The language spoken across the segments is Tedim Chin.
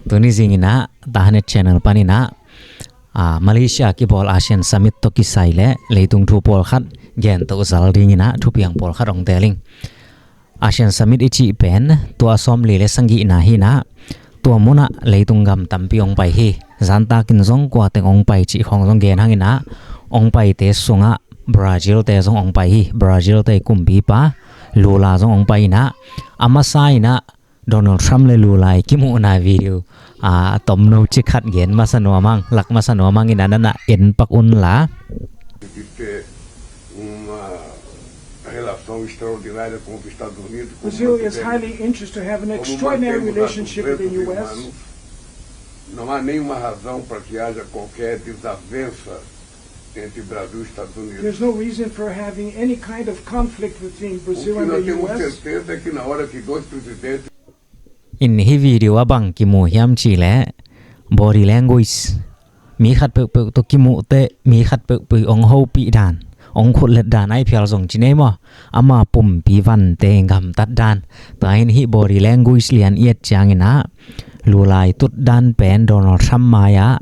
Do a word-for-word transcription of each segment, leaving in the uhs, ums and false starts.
Tuni zingin ah Tahanet Channel panin ah, ah, Malaysia kibawl ASEAN Summit tawh kisai le leitung thu pawlkhat gen to zal dingin ah thupiang pawlkhat hong teel ing. ASEAN Summit i cih pen tua sawmli le sagihna hi-in ah, tua munah leitung gam tampi hong pai hi. Zantakin zong kua teng hong pai cih khawng zong gen hangin ah, hong paite sungah Brazil te zong hong pai hi. Brazil te kumpipa Lula zong hong pai in ah, a masa in ah Donald Trump le Lula i kimuhna video, ah, a tomno ci khat gen masa nuam hang, lak masa nuam hangin ah, na na en pak un la. Existe uma relação extraordinária com os Estados Unidos, como Brazil is mantivemos, highly interested to have an como extraordinary mantivemos há relationship with the duzentos U S. Anos. Não há nenhuma razão para que haja qualquer desavença entre Brasil e Estados Unidos. There's no reason for having any kind of conflict between Brazil and the U S. O que nós temos certeza é que na hora que dois presidentes In hih video ah bang kimu hiam cih leh, body language, mi khat peuhpeuh tawh kimuh teh mi khat peuhpeuh hong hopih dan, hong khutlet dan ahi phial zong ci ni maw, ama pumpi vante gamtat dan. Tua in hih body language lian i et ciangin ah, Lula i tut dan pen Donald Trump mai-ah,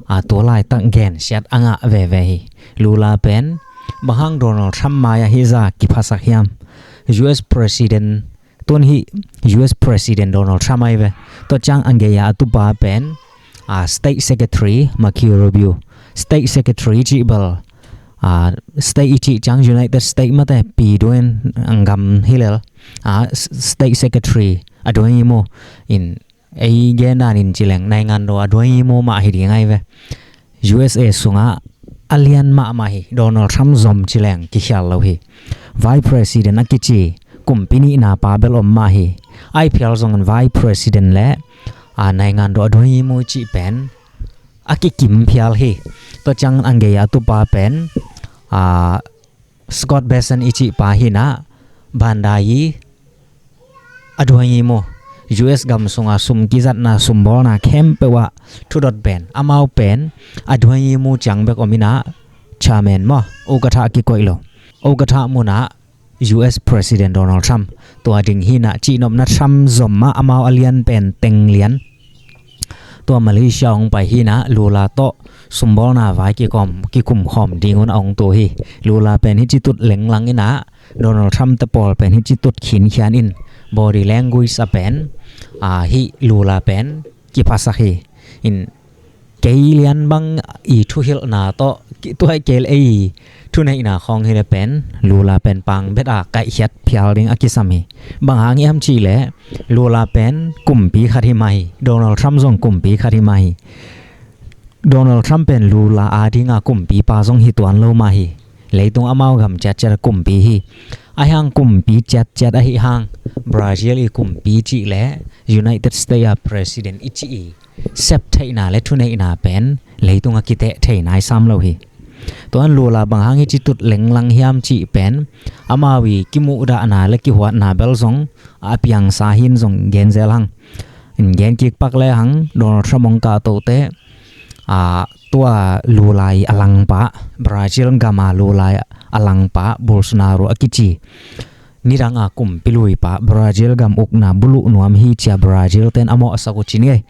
a, tua laitak gensiat a ngah veve hi. Lula pen bang hang Donald Trump mai-ah hih zah kiphasak hiam? U S President, tun hih U S President Donald Trump ahi ve. Tua ciang a gei-a a tupa pen, a, State Secretary Marco Rubio. State Secretary cih bel, a, State i cih ciang United States mate pi dua in, a, gam hi lel, a, S-, State Secretary a dua hi mu in, ei gen dan in ci leng နိုင်ငံတော် a dua hi mu mah hi ding ahi ve. U S A sungah a lian mahmah hi. Donald Trump zom ci leng kikhial lo hi. Vice President a kici kumpi nihna pa bel om mah hi. Ahi phial zongin Vice President le, a, နိုင်ငံတော် a dua hi mu cih pen a kikim phial hi. Tua ciang a gei-a a tupa pen, a, Scott Bessent i cih pa hi-in ah, Bandai a dua hi mu. U S gam sunga sum kizatna, sumbawlna khempeuh ah thudot pen, amau pen a dua hi mu ciang bek om in ah, chairman maw, ukatha kikoih lo. Ukatha munah U S President Donald Trump, tua ding hi-in ah, cihnopna Trump zom ah amau a lian pen teng lian. Tua Malaysia hong pai hi-in ah, Lula tawh sumbawlna vai kikum, kikum khawm ding un a hong tu hi. Lula pen hih ci tut lenglang in ah, Donald Trump te pawl pen hih ci tut khinkhian in, body language a pen, a, hih Lula pen kiphasak hi. In kei lian bang i thuhilhna tawh, ki-, tua hi kei le ei thuneihna khawng hi le pen, Lula pen pang bet a kaihkhiat phial ding a kisam hi. Bang hang hiam cih leh, Lula pen kumpi khat hi mah hi. Donald Trump zong kumpi khat hi mah hi. Donald Trump pen Lula a dinga kumpipa zong hi tuan lo mah hi. Leitung amau gam ciatciat a kumpi hi. Ahi hang kumpi ciatciat ahi hang, Brazil i kumpi cih le United States a President i cih i sep theihna le thuneihna pen leitung a kiteh thei nai sam lo hi. Tua in Lula bang hang hih ci tut lenglang hiam cih pen, amau i kimuhdahna le kihuatna bel zong a piangsa hi-in zong gen zel hang. In gen kik pak le hang, Donald Trump hong kahto teh, a, tua Lula i a langpa, Brazil gam a Lula i a langpa Bolsonaro a kici, nidang a kumpi luipa, Brazil gam ukna buluh nuam hi ci-a Brazil ten a mawhsak uh ci ni.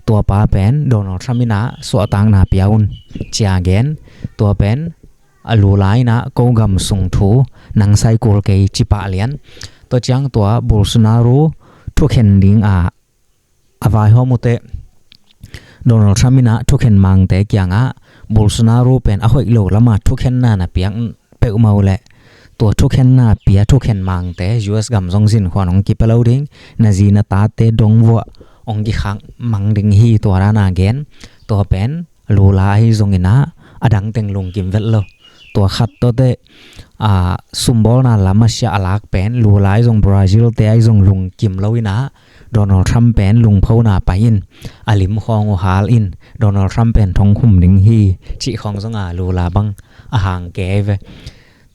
Tua pa pen Donald Trump in ah suahtakna pia un ci-a gen. Tua pen a Lula in ah ko gam sung thu nang sai kul kei ci pah lian. Tua ciang tua Bolsonaro thukhen ding a a vaihawm uh teh, Donald Trump in ah thukhen mangte kiangah Bolsonaro pen a hoih lo lama thukhenna na piak peuhmah uh leh, tua thukhenna pia thukhen mangte U S gam zong zin khuan hong kipia lo ding, na zi na tate dong vuah hong kikhak mang ding hi, tua dan a gen. Tua pen Lula ahi zongin ah a dang teng lungkim vet lo. Tua khat tawh teh, a, sumbawlna lam a siah a lak pen Lula ahi zong, Brazil te ahi zong lungkim lo in ah, Donald Trump pen lungphona pai in, a lim khawng uh hal in, Donald Trump pen thong khum ding hi cih khawng zong a Lula bang a hang kei ve.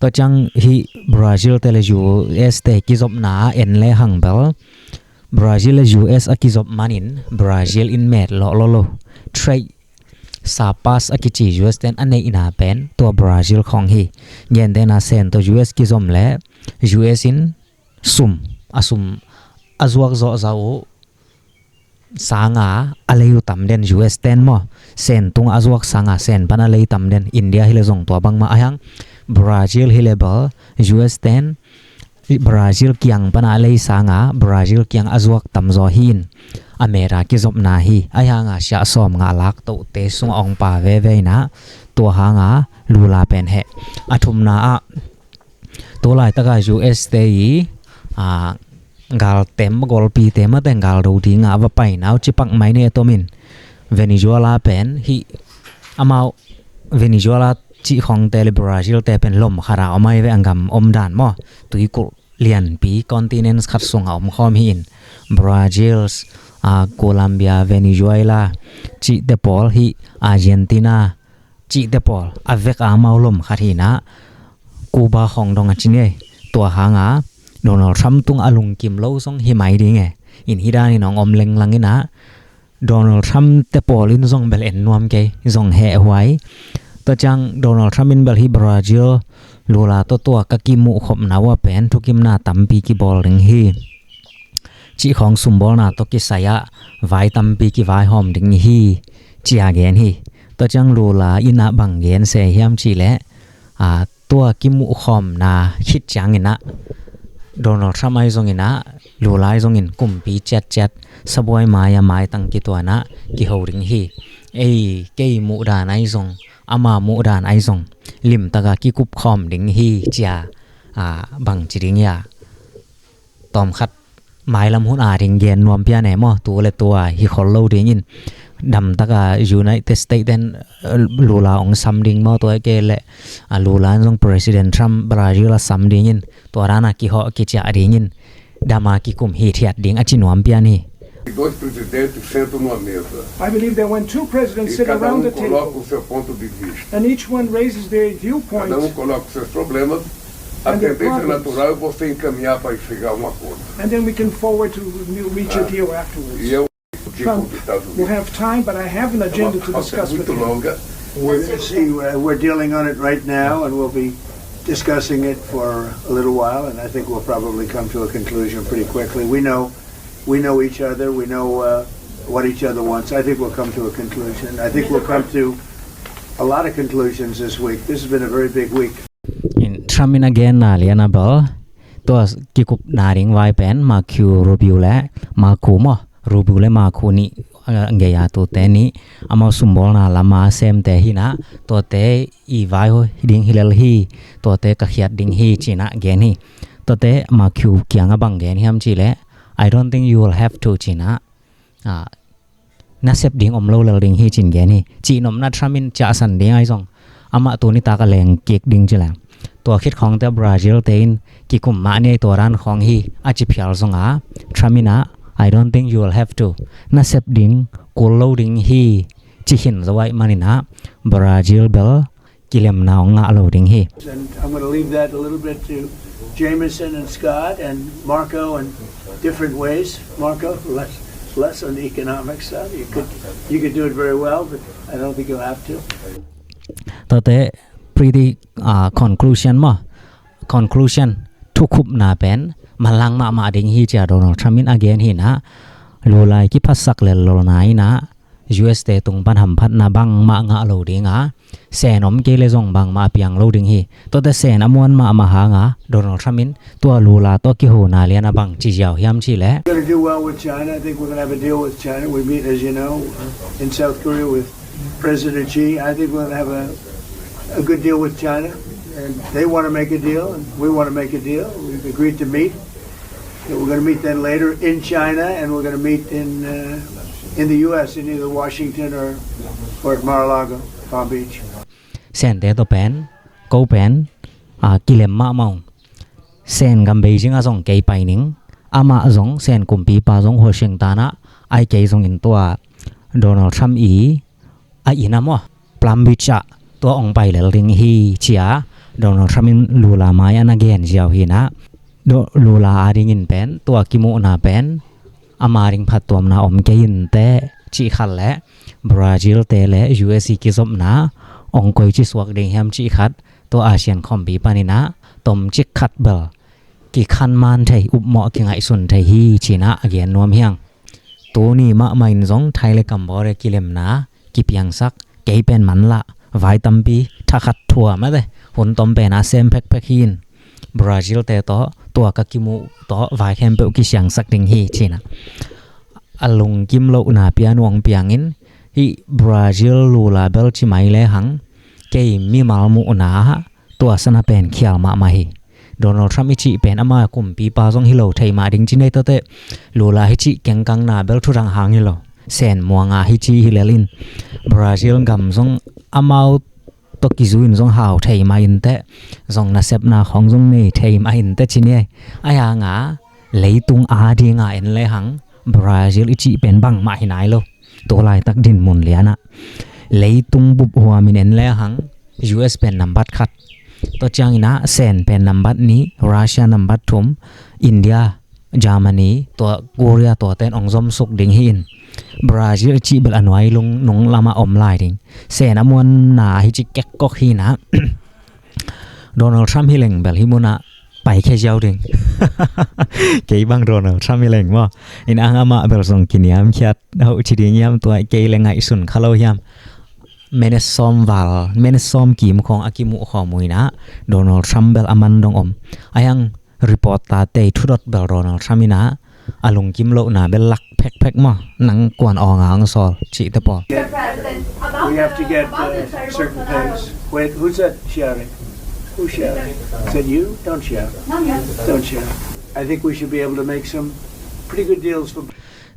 Tua ciang hih Brazil te le U S te kizopna a en le hang bel, Brazil le U S a kizop manin Brazil in met lawh lawh lo. Trade surplus a kici U S ten a neihna pen tua Brazil khawng hi. Gentehna Sen tawh U S kizom le U S in sum, a sum a zuak zawhzawh uh sanga a lei uh tam den, U S ten maw, Sen tung a zuak sanga Sen pan a lei tam den, India hi le zong tua bangmah a hiang, Brazil hi le bel U S ten, Brazil kiang pana a lei sanga Brazil kiang a zuak tamzaw hi in, a mera kizopna hi. A hianga siah sawm ngah lak tohte sungah ong pa veve inah, tua hanga Lula pen heh. A thumna ah tu laitaka U S te i, a, galtem golpite mateng galdo dinga va paina uh cipak mai ne tomin, Venezuela pen hi, amau Venezuela cih khawngte le Brazil te pen lom khata om ai ve, a gam om dan maw, tuikulh lianpi continents khat sunga om khawm hi in, Brazil, a, Colombia, Venezuela cihte pawl hi, Argentina cihte pawl a vek a amau lom khat hi inah, Cuba khawng dong a ci ngei. Tua hanga Donald Trump tung a lungkim lo zong hi mai ding e. In hi danin ong om lenglang inah, Donald Trump te pawl in zong bel en nuam kei, zong heh huai. Tua ciang Donald Trump in bel hi Brazil Lula tawh tua ka kimuh khopna uh a pen thukimna tampi kibawl ding hi, cih khawng sumbawlna tawh kisai ah vai tampi kivaihawm ding hi, cia gen hi. Tua ciang Lula inah bang gen se hiam cih leh, a, tua kimuhkhawmna khit cianginah Donald Trump ahi zonginah Lula ahi zongin kumpi ciatciat sabuai mai-a maitang kituanah kiho ding hi. Ei, kei muhdan ahi zong, ama muhdan ahi zong limtaka kikupkhawm ding hi, cia, a, bangci ding ia. Tawmkhat mailam hun a ding gen nuam pian e maw, tu le tua hi khol lo dingin, damtaka United States ten, eh, Lula ong sam ding maw, tua ke le, a, Lula in zong President Trump Brazil a sam dingin, tua dana kihawh kiciah dingin, dama kikum hithiat ding a ci nuam pian hi. Dois presidentes sentam numa mesa. I believe that when two presidents sit around the table, e cada um coloca o seu ponto de vista, and each one raises their viewpoint, cada um coloca os seus problemas, a tendência natural é você encaminhar para chegar a um acordo. And then we can forward to reach a deal afterwards. E eu, Trump, we'll have time, but I have an agenda to discuss with you. Muito longa. We're gonna see, uh, we're dealing on it right now, and we'll be discussing it for a little while, and I think we'll probably come to a conclusion pretty quickly. We know, we know each other. We know, uh, what each other wants. I think we'll come to a conclusion. I think we'll come to a lot of conclusions this week. This has been a very big week. In Trump in a gen na lian a bel, tua kikup na ding vai pen Marco Rubio le Marco maw, Rubio le Marco nih, a, ngei a tute nih, amau sumbawlna lama semte hinah, tuate i vai ding hi lel hi, tuate ka khiat ding hi cinah gen hi. Tuate Marco kiangah bang gen hiam cih leh, "I don't think you will have to," cinah, a, nasep ding om lo lel ding hi cin gen hi. Cihnopna Trump in ciahsan ding ahi zong, amah tuni tak a leng kik ding ci leng. Tua khit khawngte Brazil te in kikum mah ni, tua dan khawng hi a ci phial zonga, Trump inah, "I don't think you will have to." Nasep ding kul lo ding hi ci khin zo ahih maninah, Brazil bel kilemna ong ngah lo ding hi. And I'm gonna leave that a little bit to Jameson and Scott and Marco in different ways. Marco, less, less on the economic side. You could, you could do it very well, but I don't think you'll have to. Tuate pretty, uh, conclusion maw. Conclusion, thukhupna pen manlang mahmah ding hi cia Donald Trump in a gen hinah, Lula i kiphatsak lel lolna inah, U S te tung pan hamphatna bangmah ngah lo dinga, Sen om kei le zong bangmah a piang lo ding hi. Tuate Sen a muan mahmah hanga Donald Trump in tua Lula tawh kihona liana bang ci ziau hiam cih leh, we're gonna do well with China. I think we're gonna have a deal with China. We meet, as you know, in South Korea with President Xi. I think we're gonna have a, a good deal with China. And they wanna make a deal, and we wanna make a deal. We've agreed to meet. We're gonna meet then later in China, and we're gonna meet in, uh, in the U S, in either Washington or, or at Mar-a-Lago, Palm Beach. Sente tawh pen, ko pen, a, kilem mahmah ung. Sen gam Beijing ah zong kei pai ning, amah zong Sen kumpipa zong Washington ah ai kei zongin tua Donald Trump i a inn ah maw, Palm Beach ah tua ong pai lel ding hi cia Donald Trump in Lula mai-ah na gen ziau hinah. Lula adingin pen tua kimuhna pen ama ding phattuamna om kei inteh cih khat le Brazil te le U S i kizopna ong koici suak ding hiam cih khat, tua ASEAN khawmpi paninah tomcik khat bel kikhanman thei, upmawh kingaihsun thei hi cinah a gen nuam hiang. Tuni mahmah in zong Thai le Cambodia kilemna kipiangsak, kei pen manlah vai tampi thakhat thua mate hun tom pen a sem phekphek hi in, Brazil te tawh tua ka kimuh tawh vai khempeuh kisiangsak ding hi, ci-in ah a lungkim lohna pian uh hong piangin, hih Brazil Lula bel ci mai lehang kei mimal muhna ah tua sana pen khial mahmah hi. Donald Trump i cih pen ama kumpipa zong hi lo thei mah ding ci nei tawte, Lula hi cih kengkangna bel thudang hang hi lo. Sen muanga hi ci hi lel in, Brazil gam zong amau tawh kizui in zong hau thei mah inteh, zong nasepna khawng zong nei thei mah inteh ci ni ei. Ahi hanga leitung a dinga en lehang Brazil i cih pen bangmah hi nai lo. Tu laitak dinmun lianah leitung bup huamin en lehang U S pen nambat khat, tua ciangin ah Sen pen nambat nih, Russia nambat thum, India, Germany, tua Korea, tua ten ong zomsuk ding hi in, Brazil i cih bel a nuai lung nung lamah om lai ding. Sen a muanna hi ci kekkok hi in ah Donald Trump hi leng bel hih munah paikhia ziau ding. Kei bang Donald Trump hi leng maw, in ang amah bel zong kiniamkhiat hoh ci ding hiam, tua kei le ngaihsun kha lo hiam? Minute sawm val, minute sawm kim khawng a kimuh khawm uh in ah Donald Trump bel a man dong om. Ahi hang reporter te i thudot bel Donald Trump in ah a lungkim lohna bel lak phekphek maw, nang kuan awnga hong sawl cihte pawl. Get, we have to get uh, certain things. Wait, who's that shouting? Who's shouting? Is that you? Don't shout. Don't shout. I think we should be able to make some pretty good deals for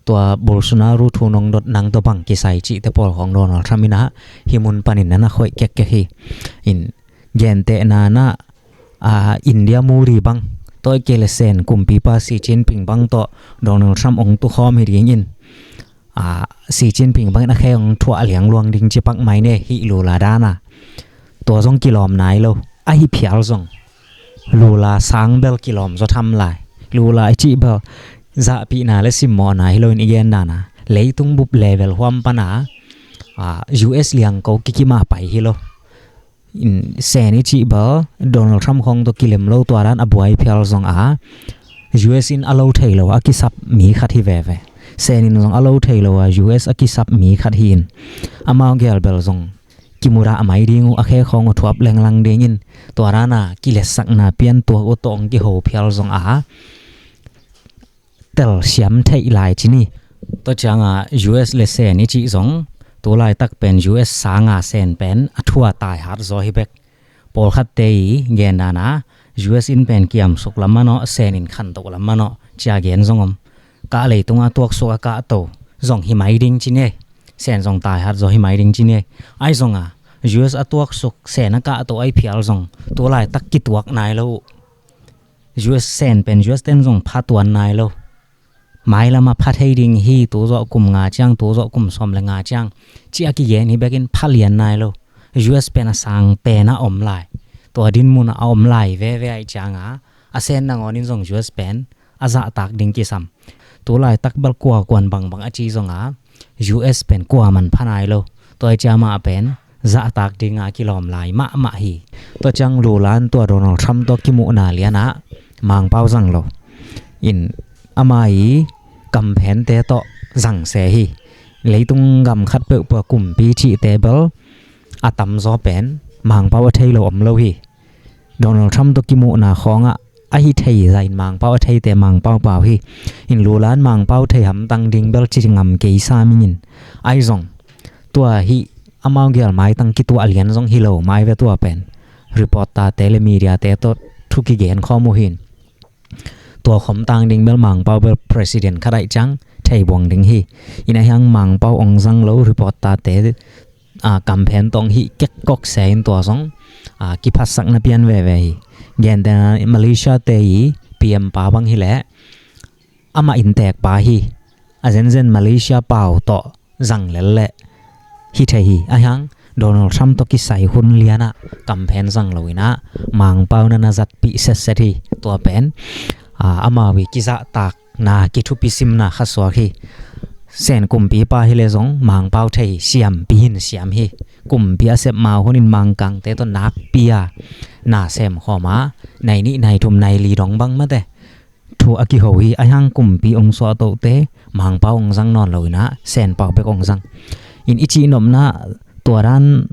Tua Bolsonaro thu nong dot nang tua bang kisai cihte pawl khawng Donald Trump in ah hih mun panin na na khoih kekkek hi. In gentehna in ah, ah, India Modi bang, tua kei le Sen kumpipa Xi Jinping bang tawh Donald Trump ong tukhawm hi dingin, ah, Xi Jinping bangin a khe ong thuah liangluang ding ci pak mai ne, hih Lula dana. Tua zong kilawm nai lo. Ahi phial zong Lula sang bel kilawm zaw tham lai. Lula i cih bel zahpihna le simmawhna hi loin i gen dana, leitung bup level huam pana, ah, U S liangko kikimah pai hi lo. In Sen i cih bel Donald Trump khawng tawh kilem lo, tua dan a buai phial zong a U S in a lo thei lo a kisap mi khat hi veve. Sen in zong a lo thei lo a U S a kisap mi khat hi in, amau gel bel zong kimudah mai ding uh, a khe khawng uh thuap lenglang dingin, tua dana kiletsakna piantuak uh tawh ong kiho phial zong a telsiam theih lai ci ni. Tua cianga U S le Sen i cih zong tu laitak pen U S sanga Sen pen a thua taihat zaw hi bek. Pawlkhatte i gen dana U S in pen kiamsuk lam manawh, Sen in khantoh lam manawh cia gen zong om. Kah leitunga tuaksuk a kahto zong hi mai ding ci ni ei. Sen zong taihat zaw hi mai ding ci ni ei. Ahi zonga U S a tuaksuk, Sen a kahto ahi phial zong tu laitak kituak nai lo uh. U S Sen pen U S ten zong phatuan nai lo. Mailamah pha thei ding hi, tu zawh kum nga ciang, tu zawh kum sawm le nga ciang ci a kigen hi bekin pha lian nai lo. U S pen a sang pen a om lai. Tua dinmun a om lai veve ahi cianga a Sen nangawnin zong U S pen a zahtak ding kisam. Tu laitak bel kua kuan bangbang a ci zonga U S pen kua man pha nai lo. Tua ahi cia mah pen zahtak dinga kilawm lai mahmah hi. Tua ciang Lula in tua Donald Trump tawh kimuhna lianah Mangpau zang lo. In ama i kamphente tawh zang se hi. Leitung gam khat peuhpeuh kumpi cihte bel a tamzaw pen Mangpau a thei lo om lo hi. Donald Trump tawh kimuhna khawngah a hi thei zahin Mangpau a theite Mangpau pau hi. In Lula in Mangpau thei hamtang ding bel ci ngam kei sa mingin. Ahi zong tua hih amau gel maitang kituah lian zong hi lo mai ve tua pen. Reporter-te le media-te tawh thu kigen khawm uh hin. Tua khawm tang ding bel Mangpau bel president khat aih ciang thei buang ding hi. In ahi hang Mangpau ong zang lo, reporter-te, a, kampen tawh ong hih kekkok se in tua zong, a, kiphatsakna pian veve hi. Gentehna Malaysia-te i P M pa bang hileh amah inntek pa hi. A zenzen Malaysia pau tawh zang lel leh hi thei hi. Ahi hang Donald Trump tawh kisai hun lianah kampen zang lo inah Mangpau na na zatpih setset hi. Tua pen, a, amau i kizahtakna, kithupisimna kha suak hi. Sen kumpipa hileh zong Mangpau thei siampi hin siam hi. Kumpi a sep mau hunin Mangkangte tawh nakpi a na sem khawm a, nai nih, nai thum, nai li dong bang mate thu a kiho hi. Ahi hang kumpi ong suahtohte Mangpau ong zang nawn lo inah Senpau bek ong zang. In i cihnopna tua dan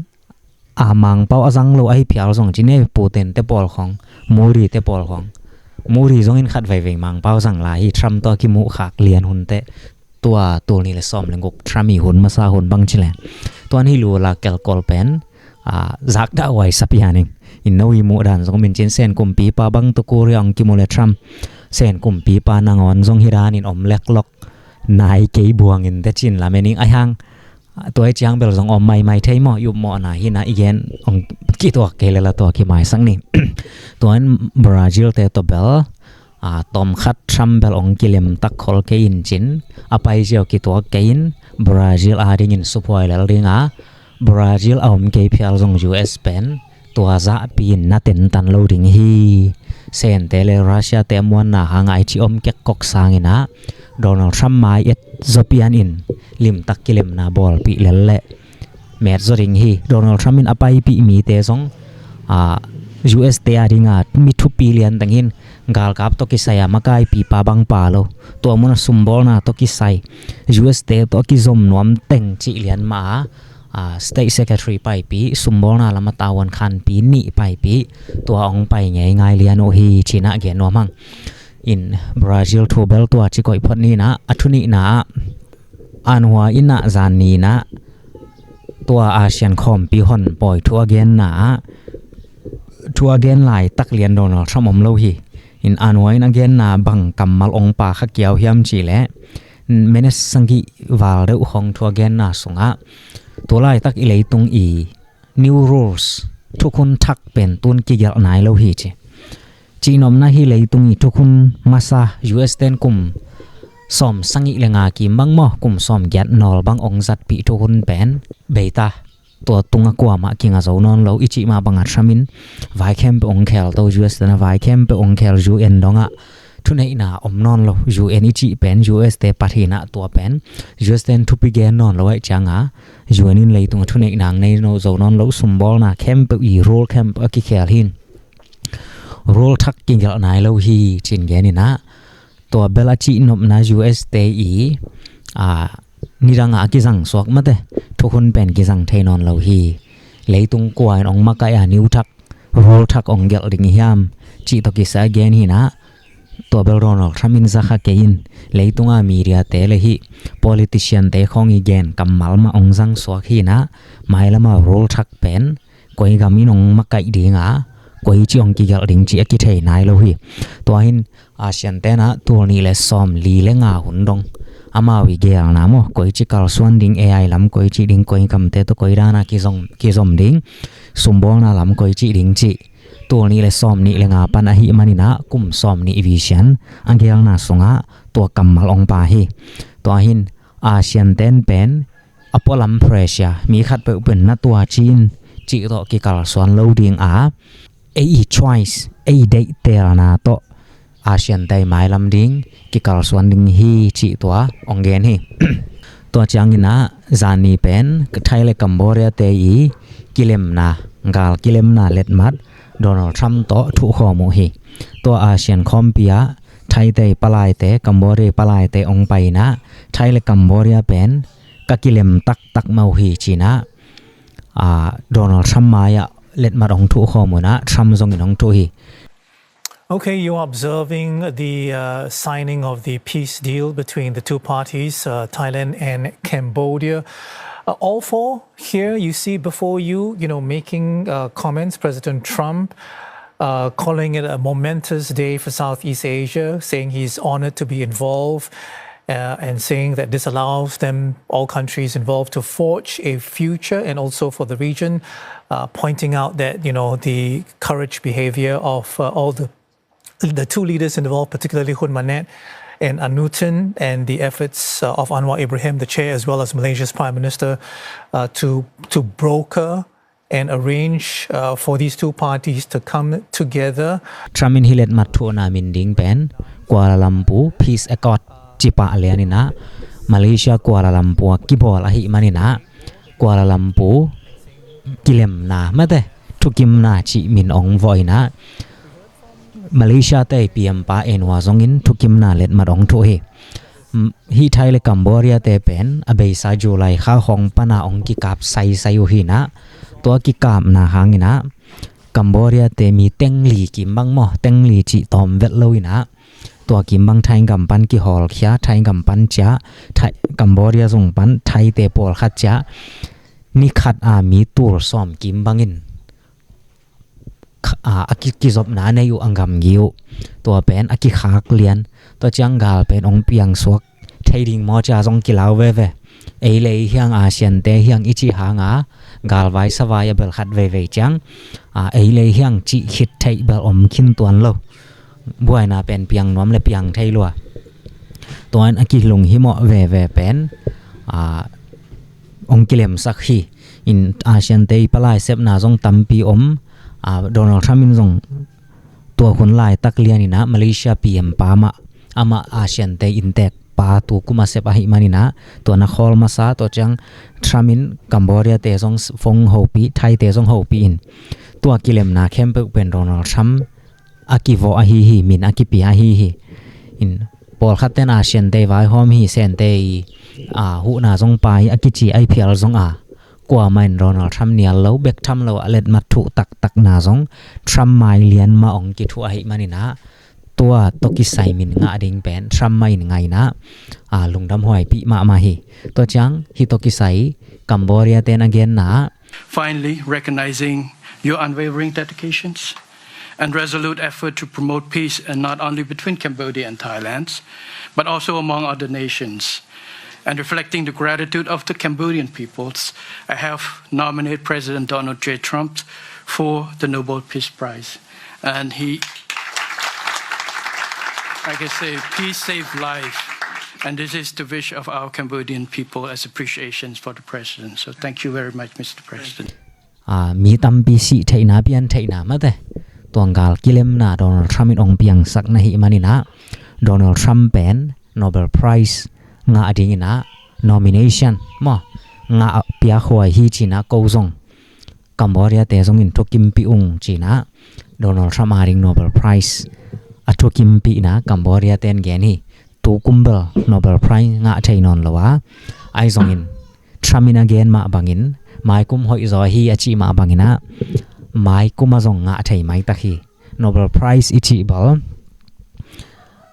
a Mangpau a zang lo ahi phial zong ci ne, Putin te pawl khong, Modi te pawl khong. Modi zong in khat veivei Mangpau zang lai hi, Trump tawh a kimuhkhak lian hun teh. Tua tul nih le sawm le guk Trump i hun masa hun bang ci le. Tuan hi lu la kelkol pen a, zakdah huai sa pian ing. In no i muh dan zong min cin Sen kumpipa bang tu Korea ong kimu le Trump. Sen kumpipa nangawn zong hi dan in om leklok. Nai kei buang in te cin lamen ing ahi hang. Tua i ciang bel zong om maimai thei maw, i upmawhna hi na i gen ong kituak kei le la tua kimaisak ni. Tuan Brazil te tawh bel a, tawmkhat Trump bel ong kilem tak khol kei in cin, a pai ziau kituak kei in Brazil a dingin suphuai lel ding a, Brazil a om kei phial zong U S pen tua zahpi in na tentan lo ding hi. Sente le Russia te a muanna hang a i ci om kek kok sang inah Donald Trump mai et zaw pian in limtak kilemna bawlpih lel leh met zaw ding hi. Donald Trump in a paipih mite zong a, U S te a dinga mi thupi lian teng hin, galkap tawh kisai a makaipipa bang pa lo, tua mun a sumbawlna tawh kisai, U S te tawh a kizom nuam teng cih lian mah a, a, State Secretary paipih, sumbawlna lam a tavuan khanpi nih paipih, tua ong pai ngeingai lian uh hi cinah gen nuam hang. In Brazil thu bel tua ci koih phot ninah, a thu nihna ah, Anhua inah zan ninah tua ASEAN khawmpi hon pawi thu a genna ah, thu a gen laitak lian Donald Trump om lo hi. In Anhua in a genna bang kammal ong pa kha kiau hiam cih leh, minute sagih val deuh khong thu a genna sungah, tua laitak i leitung i new rules, thukhun thak pen tun kigelh nai lo hi ci. Cihnopna hi leitung i thukhun masa U S ten kum sawm sagih le nga kim bang maw, kum sawm giat nawl bang ong zatpih thukhun pen beita, tua tunga kuamah kinga zo nawn lo. I cih mah bangah Trump in vai khempeuh ong khel to, U S ten a vai khempeuh ong khel, U N dongah thuneihna om nawn lo. U N i cih pen U S te pat hinah tua pen U S ten thupi gen nawn lo aih cianga U N in leitung a thuneihna nei no zo nawn lo. Sumbawlna khempeuh i rule khempeuh a kikhel hin rule thak kigelh nai lo hi cin gen inah, tua bel a cihnopna U S te i a, nidangah a kizang suak mate, thukhun pen kizang thei nawn lo hi. Leitung kua in ong makaih a new thak, rule thak ong gelh ding hiam cih tawh kisai a gen hinah, tua bel Donald Trump in zakha kei in, leitunga media te le hih politician te khong i gen kammal mah ong zang suak hinah, mailama rule thak pen koi gam in ong makaih dinga, koi ci ong kigelh ding ci a kithei nai lo hi. Tua hin ASEAN tenah tul nih le sawm li le nga hun dong amau i gelna maw, koi ci kalsuan ding, A I lam koi ci ding, koi gamte tawh koi dana kizom, kizom ding, sumbawlna lam koi ci ding ci, tul nih le sawm nih le nga pan ahih maninah kum sawm nih visian a gelna sungah tua kammal ong pa hi. Tua hin ASEAN ten pen a pualam pressure, mi khat peuh pen na tua cin cih tawh kikalsuan lo ding a, ei i choice, ei deihtelna tawh ASEAN tei mailam ding kikalsuan ding hi cih tua ong gen hi. Tua cianginah zani pen Thai le Cambodia te i kilemna, gal kilemna letmat Donald Trump tawh thuhkhawm uh hi. Tua ASEAN khawmpi ah Thai tei palaite, Cambodia palaite ong painah Thai le Cambodia pen ka kilem taktak mah uh hi cinah, a, Donald Trump mai-ah letmat hong thuh khawm unah Trump zongin hong thuh hi. Okay, you're observing the uh, signing of the peace deal between the two parties, uh, Thailand and Cambodia. Uh, all four here, you see before you, you know, making uh, comments. President Trump uh, calling it a momentous day for Southeast Asia, saying he's honored to be involved uh, and saying that this allows them, all countries involved, to forge a future and also for the region, uh, pointing out that, you know, the courage behavior of uh, all the the two leaders involved, particularly Hun Manet and Anutin, and the efforts uh, of Anwar Ibrahim, the chair, as well as Malaysia's prime minister, uh, to to broker and arrange uh, for these two parties to come together. Trump in hi letmat thuhna min ding pen Kuala Lumpur Peace Accord cipah lianinah Malaysia Kuala Lumpur kibawl ahih maninah Kuala Lumpur kilemna mate, thukimna cih min ong vawinah Malaysia te P M pa Anwar zongin thukimna letmat ong thuh hi. Hih Thai le Cambodia te pen a beisa July kha khawng pana ong kikap saisai uh hinah, tua kikapna hanginah Cambodia te mi tengli kimbang maw, tengli cih tawm vet lo inah, tua kimbang Thai gam pan kihawlkhia, Thai gam pan cia, Cambodia zong pan Thai te pawlkhat cia, ni khat a mi tul sawm kimbangin a kizopna nei uh a gamgi uh. Tua pen a kikhak lian. Tua ciang gal pen ong piangsuak thei ding maw cia zong kilau veve. Ei lei hiang, ASEAN te hiang i cih hanga galvai savai a bel khat veivei ciang ei lei hiang cih khit theih bel om khin tuan lo. Buaina pen piang nuam le piang thei lua. Tuan a kilung himawh veve pen ong kilemsak hi. In ASEAN te i palai sepna zong tampi om. Donald Trump in zong tua hun laitak lianinah Malaysia P M pa mah amah ASEAN te inntek pa tu kum a sep ahih maninah tua na khawl masa. Tua ciang Trump in Cambodia te zong fong hopih, Thai te zong hopih in tua kilemna khempeuh pen Donald Trump a kivawh ahi hi, min a kipia ahi hi. In pawlkhat ten ASEAN te vaihawm hi, sen te i huhna zong pai a kici ai phial zong a kuamah in Donald Trump nial lo bek tham lo a letmat thuh taktakna zong Trump mai lian mah ong kithuh ahih maninah tua tawh kisai min ngah ding pen Trump mah in ngainah lungdam huaipih mahmah hi. Tua ciang hih tawh kisai Cambodia ten a genna ah, finally recognizing your unwavering dedications and resolute effort to promote peace, and not only between Cambodia and Thailand, but also among other nations. And reflecting the gratitude of the Cambodian peoples, I have nominated President Donald J Trump for the Nobel Peace Prize. And he, I can say, peace saved life. And this is the wish of our Cambodian people as appreciations for the president. So thank you very much, Mister President. Mi tampi sih theihna, pian theihna mate tuanggal kilemna Donald Trump in ong piangsak na hih maninah Donald Trump pen Nobel Prize ngah dinginah nomination maw ngah piakhuai hi cinah ko zong Cambodia te zongin thukimpih ung cinah Donald Trump a ding Nobel Prize a thukimpihna Cambodia ten gen hi. Tu kum bel Nobel Prize ngah thei nawn lo a, ai zongin Trump in a gen mah bangin maikum hoih zaw hi a cih mah banginah maikum a zong ngah thei maitak hi. Nobel Prize i cih bel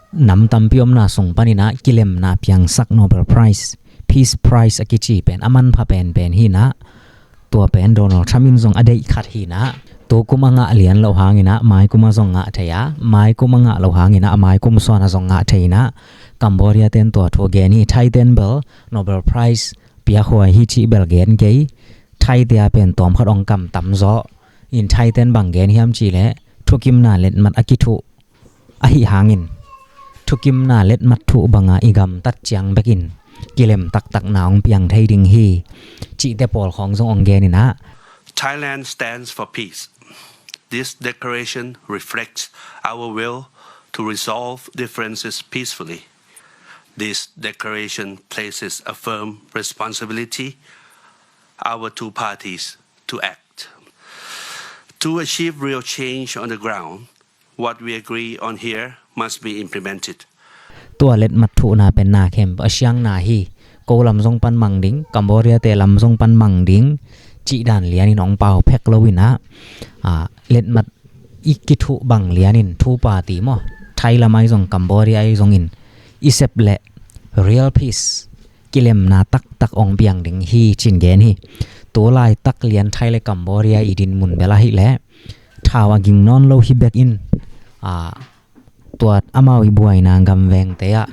nam tampi omna sung paninah kilemna piangsak Nobel Prize, Peace Prize a kici pen a manpha penpen hinah tua pen Donald Trump in zong a deih khat hinah tu kum a ngah lian loh hanginah maikum a zong ngah thei a, maikum a ngah loh hanginah maikum suan a zong ngah thei inah Cambodia ten tua thu gen hi. Thai ten bel Nobel Prize piakhuai hi cih bel gen kei. Thai te a pen tawmkhat ong kam tamzaw in Thai ten bang gen hiam cihleh thukimna letmat a kithuh ahi hangin thukimna letmat thuh banga i gamtat ciang bekin kilem taktakna ong piang thei ding hi cihte pawl khawng zong ong geninah. Thailand stands for peace. This declaration reflects our will to resolve differences peacefully. This declaration places a firm responsibility our two parties to act. To achieve real change on the ground, what we agree on here must be implemented. Tua letmat thuhna pen na khempeuh a siangna hi. Ko lam zong pan mang ding, Cambodia te lam zong pan mang ding cih dan lianin ong pau phek loinah letmat i kithuh bang lianin thu party maw, Thai lam ai zong Cambodia ai zongin i sep leh real peace kilemna taktak ong piang ding hi cin gen hi. Tu laitak lian Thai le Cambodia i dinmun bel ahih leh thau a ging nawn lo hi bekin tua amau i buaina gamvengte ah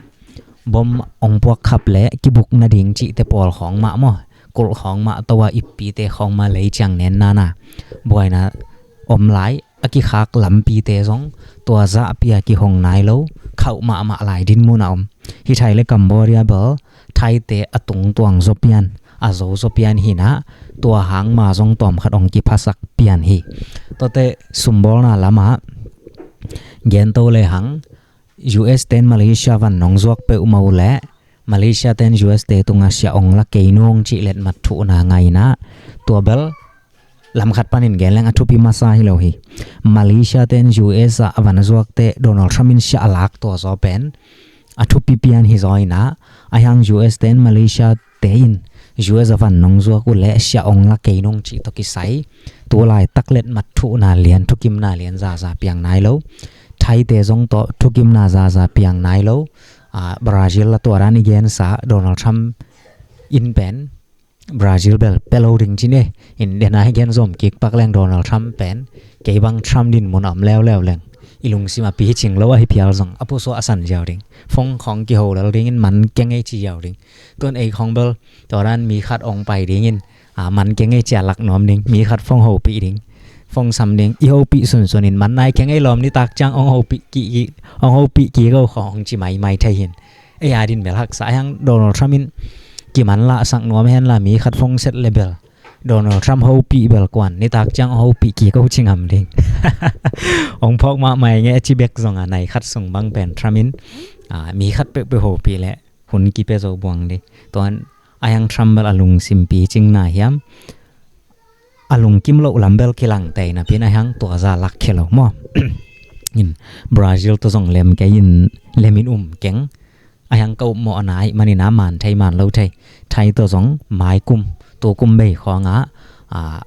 bom ong puak khap le kibuk nading cihte pawl khawng mah maw, kulh khawng mah, to a ippite khawng mah lei ciang nen nana buaina om lai a kikhak lampite zong tua zahpi a kihong nai lo khauh mahmah lai dinmun a om. Hih Thai le Cambodia bel Thaite a tungtuang zaw pian, a zo zaw pian hinah tua hang ma zong tawmkhat ong kiphasak pian hi. Tuate sumbawlna lamah gento lehang U S ten Malaysia van nong zuak peuhmah uh leh Malaysia ten U S te tungah siah ong la kei nung cih letmat thuhna ngainah tua bel lam khat panin gen leng a thupi masa hi lo hi. Malaysia ten U S ah a van zuakte Donald Trump in siah a lak tua zaw pen a thupi pian hi zaw inah, a hiang U S ten Malaysia te in U S a van nong zuak uh leh siah ong la kei nung cih tawh kisai tu laitak letmat thuhna lian, thukimna lian zaza piang nai lo. Thaite zong tawh thukimna zaza piang nai lo. Ah, Brazil la tua dan i gensa Donald Trump in pen Brazil bel pia lo ding ci ni. In dena hi gen zom kik pak leng Donald Trump pen kei bang Trump din mun a om leuleu leng i lungsim a picing lo ahi phial zong a pusuah a san ziau ding. Phone khawng kiho lel dingin man keng ei ci ziau ding. Tuan ei khawng bel tua dan mi khat ong pai dingin, ah, man keng ei ci a lak nuam ding. Mi khat phone hopih ding. Phone sam ding. I hopih sunsun in man nai keng ei lawm nitak ciang ong hopih kik, ong hopih kik o khawng ong ci maimai thei hin. Ei a din bel haksa a hiang Donald Trump in kiman lahsak nuam hen la mi khat phone set le bel Donald Trump hopih bel kuan nitak ciang hopih kik o ci ngam ding. Ong phawk mahmah nge a ci bek zong a nai khat sung bang pen Trump in, ah, mi khat peuhpeuh hopih leh hun kipia zo buang ding. Tuan a hiang Trump bel a lungsim picing na hiam, a lungkim loh lam bel kilang tei napi in a hiang tua za lak khia lo maw? In Brazil tawh zong lem kei in, lem in um keng. A hiang ka upmawh a nai manin a man thei man lo thei. Thai tawh zong mai kum, tu kum bei khawngah, ah,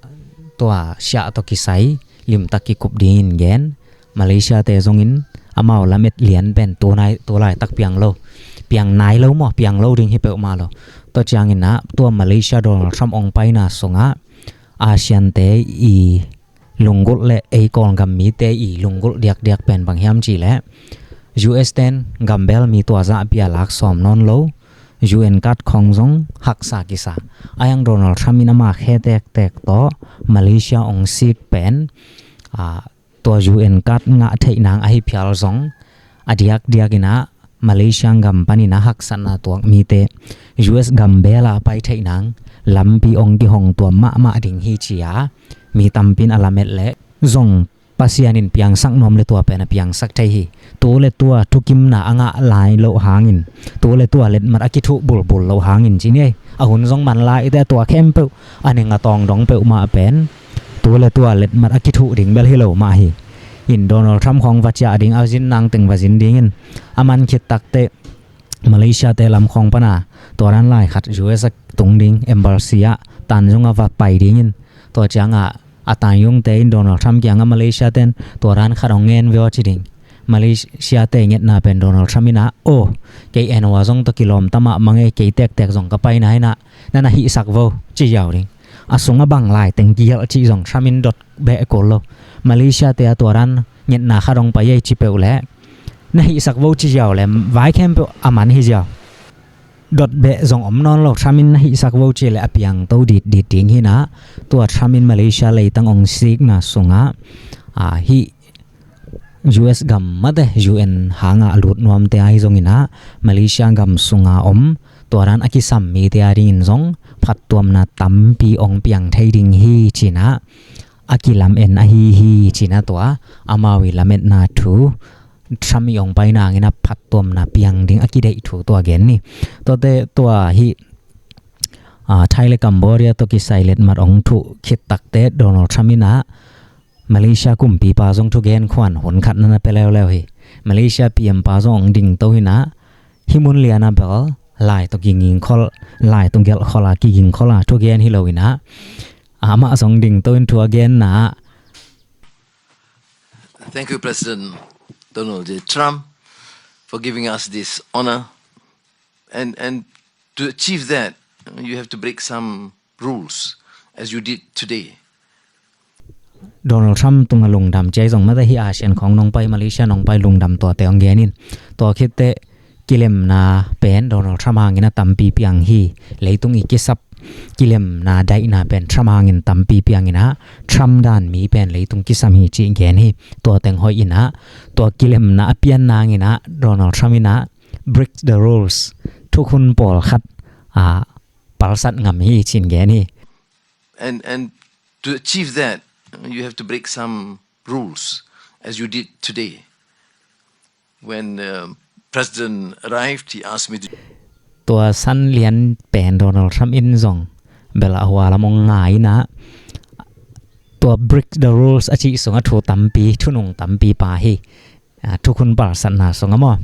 tua siah tawh kisai limtak kikup dingin gen. Malaysia te zongin amau lamet lian pen tu nai, tu laitak piang lo. Piang nai lo maw, piang lo ding hi peuhmah lo. Tua ciangin ah tua Malaysia Donald Trump ong paina sungah ASEAN te i lunggulh le ei Kawlgam mite i lunggulh diakdiak pen bang hiam cih leh U S ten gambel mi tua zah pia lak sawm nawn lo. U N card khawng zong haksa kisa. A hiang Donald Trump in ama khe tektek tawh Malaysia ong sik pen, ah, tua U N card ngah theih nang ahi phial zong a diakdiak inah Malaysia gam panin a haksatna tuak mite U S gam bela a pai theih nang lampi ong kihong tuam mahmah ding hi ci-a mi tampin a lamet leh zong Pasian in piangsak nuam le tua pen a piangsak thei hi. Tu le tua thukimna a ngah lai loh hangin, tu le tua letmat a kithuh bulbul loh hangin ci ni ei. A hun zong man lai i te tua khempeuh a ning a tawng dong peuhmah pen tu le tua letmat a kithuh ding bel hi lo mah hi. In Donald Trump khawng va ciah ding a zin nang teng va zin dingin a man khit takte Malaysia te lam khawng pana tua dan lai khat U S a tung ding embassy ah tan zong a va pai dingin tua ciangah a tan yung te in Donald Trump kiangah Malaysia ten tua dan khat hong ngen veo ci ding. Malaysia te ngetna pen Donald Trump inah, oh, kei en ua zong tawh kilawm tamah mangei kei tektek zong ka paina inah na na hihsak vo ci ziau ding. A sungah bang lai teng kigelh cih zong Trump in dot beh kul lo. Malaysia te a tua dan ngetna khat hong pai ei ci peuh leh na hihsak vo ci ziau le vai khempeuh a man hi ziau. Dot beh zong om nawn lo, Trump in na hihsak vo ci le a piang to ditdit ding hinah. Tua Trump in Malaysia leitang ong sikna sungah, ah, hih U S gam mate U N hangah a lut nuamte ahi zonginah Malaysia gam sunga om tua dan a kisam mite a dingin zong phattuamna tampi ong piang thei ding hi cinah a kilamen ahi hi cinah tua amau i lametna thu Trump i ong paina ngin a phattuamna piang ding a kideih thu tua gen ni. Tuate tua hi, ah, Thai le Cambodia tawh kisai letmat ong thuh khit takte Donald Trump inah Malaysia kumpipa zong thugen khuan hun khat na na pia leuleu hi. Malaysia P M pa zong ong dingto hinah hih mun liana bel lai tawh kigingkhol, lai tawh gelhkhol a kigingkhol a thugen hi lo inah amah zong dingto in thu a genna ah Thank you, President Donald J Trump, for giving us this honor. And, and to achieve that, you have to break some rules, as you did today. Donald Trump tunga lungdam ciai zong mate hi ASEAN khawng nong pai, Malaysia nong pai lungdam tuate ong genin. Tua khitte kilemna pen Donald Trump hangin a tampi piang hi. Leitung i kisap kilemna daihna pen Trump hangin tampi piang inah Trump dan mi pen leitung kisam hi cih gen hi. Tua teng hoih inah tua kilemna a pianna hanginah Donald Trump inah break the rules, thukhun pawlkhat, ah, palsat ngam hi cin gen hi. And, and to achieve that, you have to break some rules, as you did today. When, uh, President arrived, he asked me to Tua san lian pen Donald Trump in zong bel a hua lam ong ngai inah Tua Break the Rules a cih sungah thu tampi, thunung tampi pha hi. Thukhun palsatna sungah maw,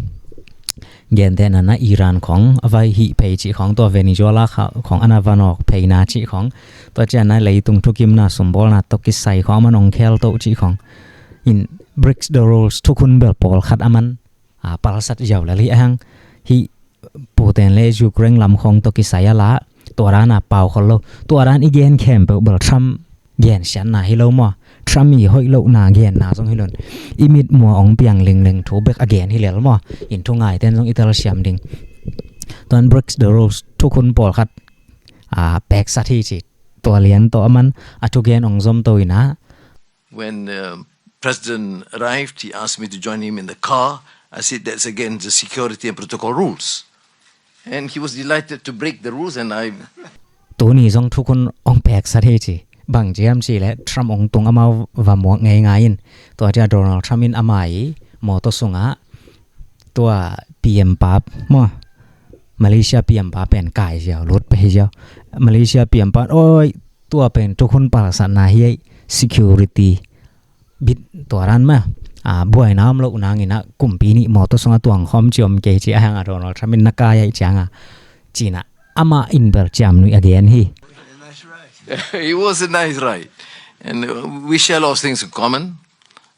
gentehna-in Iran khawng a vai hih phei cih khawng, tua Venezuela khawng a na va nawk pheina cih khawng, tua ciangin leitung thukimna sumbawlna tawh kisai khawng a man hong kheltoh cih khawng in, Break the Rules thukhun bel pawlkhat a man palsat ziau lel hi. A hang hih Putin le Ukraine lam khawng tawh kisai a lah, tua dan a pau khol lo. Tua dan i gen khempeuh bel Trump gensiatna hi lo maw? Trump i hoih lohna genna zong hi lo in, i mitmuh hong piang lingleng thu bek a gen hi lel maw? In thungaite in zong i telsiam ding. Tua in Break the Rules thukhun pawlkhat peksat hi ci. Tua lian tawh a man a thugen hong zomto in ah, When uh, President arrived, he asked me to join him in the car. I said, "That's against the security and protocol rules." And he was delighted to break the rules, and I Tuni zong thukhun hong peksat hi ci. Bang ci hiam cih leh Trump hong tung amau va muak ngeingai in. Tua ciang Donald Trump in ama i mawtaw sungah tua P M pa maw, Malaysia P M pa pen kai ziau, lut pah hi ziau. Malaysia P M pa in, "Oi, tua pen thukhun palsatna hi ei, security bit tua dan mah, buaina om loh nangin ah kumpi nih mawtaw sungah tuang khawm ci om kei," ci a. A hang a Donald Trump in, "Na kai ei," ci a, ci-in ah amah in bel ciamnuih a gen hi. It was a nice ride. And uh, we share a lot of things in common.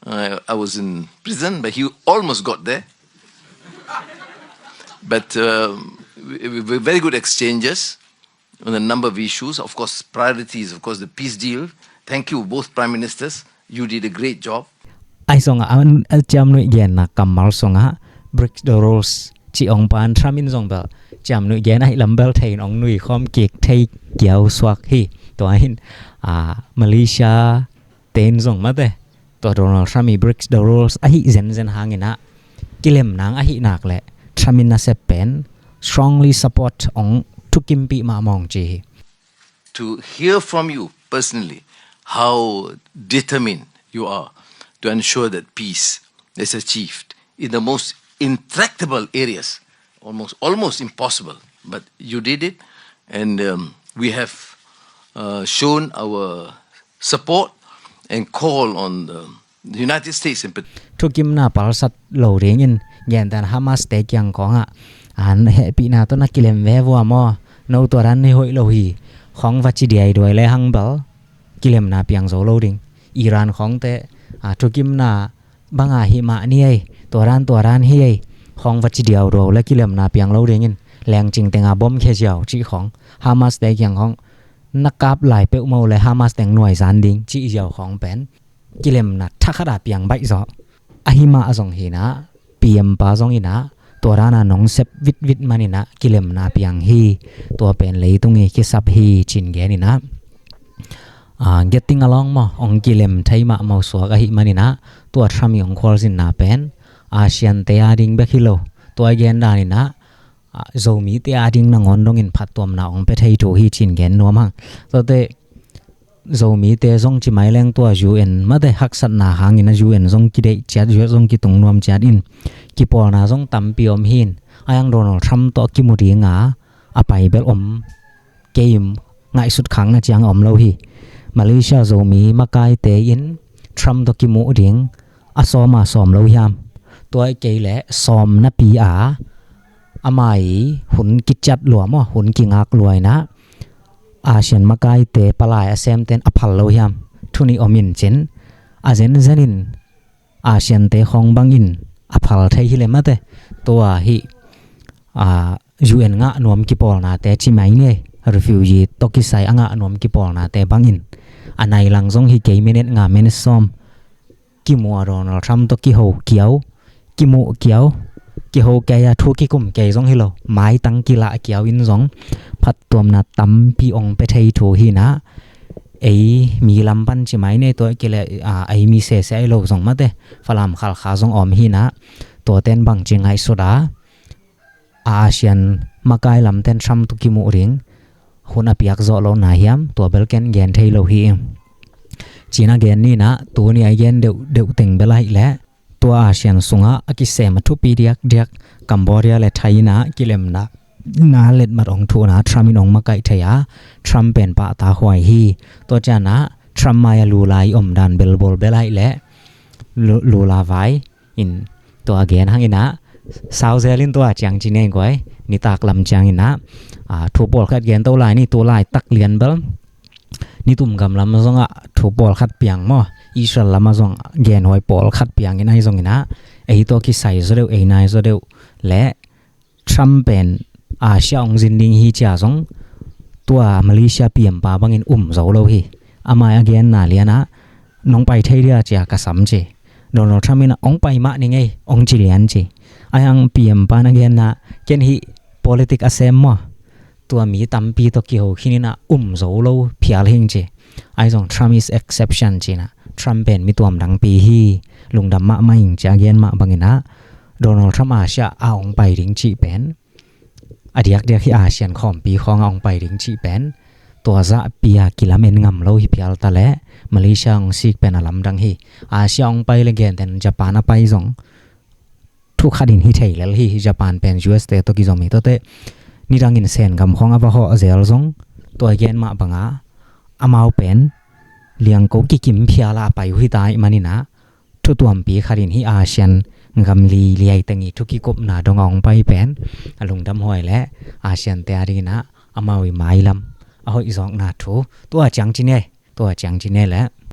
Uh, I was in prison, but he almost got there. But uh, we, we, very good exchanges on a number of issues. Of course, priority is, of course, the peace deal. Thank you, both prime ministers. You did a great job. Ahi zongin a ciamnuih genna kammal sungah Break the Rules cih hong pha in, Trump in zong bel ciamnuih gen ahih lam bel thei in hong nuikhawm kik thei kiausuak hi. Tua in Malaysia te in zong mate, tua Donald Trump i Break the Rules ahih zenzen hangin ah kilem nang ahih nak leh Trump in nasep pen strongly support, hong thukimpih mahmah hong ci hi. To hear from you personally how determined you are to ensure that peace is achieved in the most intractable areas, almost almost impossible, but you did it, and um, we have uh, shown our support and call on the United States in particular. Thukimna palsat lo dingin gentehna-in Hamas te kiang khawngah, "An hehpihna tawh na kilem ve vua maw, no tua dan nei hoih lo hi," khawng va ci diaiduai le hang bel kilemna piang zo lo ding. Iran khawngte thukimna banga hih mah ni ei, tua dan tua dan hi ei, khawng va ci diauduau le kilemna piang lo dingin, lengcing tenga bom khia ziau cih khawng, Hamas te kiang khawng, "Na kap lai peuhmah uh le Hamas teng nuaizan ding," cih ziau khawng pen kilemna thakhat a piang baih zaw. Ahi mah zong hi-in ah, P M pa zong in ah tua dan a nong sep vitvit manin ah kilemna piang hi. Tua pen leitung i kisap hi ci-in gen in ah, getting along maw, hong kilem thei mahmah suak ahih manin ah, tua Trump i hong khualzinna pen Asian te a ding bek hi lo, tua i gen danin ah Zomite a ding nangawn dongin phattuamna hong pia thei thu hi ci-in gen nuam hang. Tuate Zomite zong ci mai leng tua U N mate haksatna hangin a U N zong kideih ciat, U S zong kitung nuam ciat in, kipawlna zong tampi om hi-in, a hang Donald Trump tawh kimu dinga a pai bel om kei, ngaihsut khakna ciang om lo hi. Malaysia Zomi makaite in Trump tawh kimuh ding a sawm a sawm lo hiam? Tua hi kei leh sawm napi a, ama i hun kiciat lua maw, hun kingak lua in ah, Asian makaite palai a semten a phal lo hiam? Thu nih om in cin, a zenzen in Asian te khawng bangin a phal thei hi le mate, tua hih U N ngah nuam kipawlnate ci mai ni ei, refugee tawh kisai a ngah nuam kipawlnate bangin a nai lang zong hi kei, minute nga, minute sawm kimu a Donald Trump tawh kiho kiau, kimuh kiau, kiho kei a thu kikum kei zong hi lo, maitang kilah kiau in zong phattuamna tampi hong pia thei thu hi-in ah, ei mi lam pan ci mai ni ei, tua hi kei leh ei mi sese ahi lo zong mate, Falam, Khalkha zong om hi-in ah, tuaten bangci ngaihsut a, Asian makai lamten Trump tawh kimuh ding hun a piak zawh lohna hiam? Tua bel ken gen thei lo hi. Ci-in a gen ni in ah, tuni a i gen deuhdeuh teng bel ahih leh tua Asian sungah a kisem a thupi diakdiak Cambodia le Thai in ah kilemna na letmat hong thuhna Trump in hong makaih thei a, Trump pen pahtakhuai hi. Tua ciangin ah Trump mai-a lula i omdan bel bawl bel ahih leh lu-, lula vai in tua gen hang in ah, sau zel in tua ciang ci nei guai, nitak lam ciang in ah, a, thu pawlkhat gen to lai ni, tu laitak lian bel nitum gam lam zongah thu pawlkhat piang maw, Israel lamah zong genhuai pawlkhat piang in ahi zong in ah, ei tawh kisai zaw deuh, ei nai zaw deuh leh Trump pen Asia hong zin ding hi cia zong tua Malaysia P M pa bangin um zo lo hi. Amah a genna lian ah nong pai thei dia cia ka sam ci. Donald Trump in ah hong pai mah ni ngei hong ci lian ci. Ahi hang P M pa na genna ken hih politic a sem maw, tua mi tampi tawh kiho khin in ah um zo lo phial hing ci. Ahi zong Trump is exception ci in ah, Trump pen mi tuam dangpi hi, lungdam mahmah ing ci a gen mah bangin ah, Donald Trump Asia a hong pai ding cih pen, a diakdiak hi ASEAN khawmpi khawng a hong pai ding cih pen, tua zahpi a kilamen ngam lo hi phial ta leh, Malaysia hong sik pen a lamdang hi. Asia hong pai le genten Japan a pai zong thu khat in hi thei lel hi. Japan pen U S te tawh kizom hi tawte, nidangin Sen gam khawng a va hawh zel zong, tua gen mah banga amau pen liangko kikim phial a pai uh hi ta ahih manin ah, thu tuampi khat in hih ASEAN gam li liai teng i thu kikupna dong a hong pai pen a lungdam huai leh ASEAN te a dingin ah amau i mailam a hoih zawkna thu tua ciang ci ni, tua ciang ci ni leh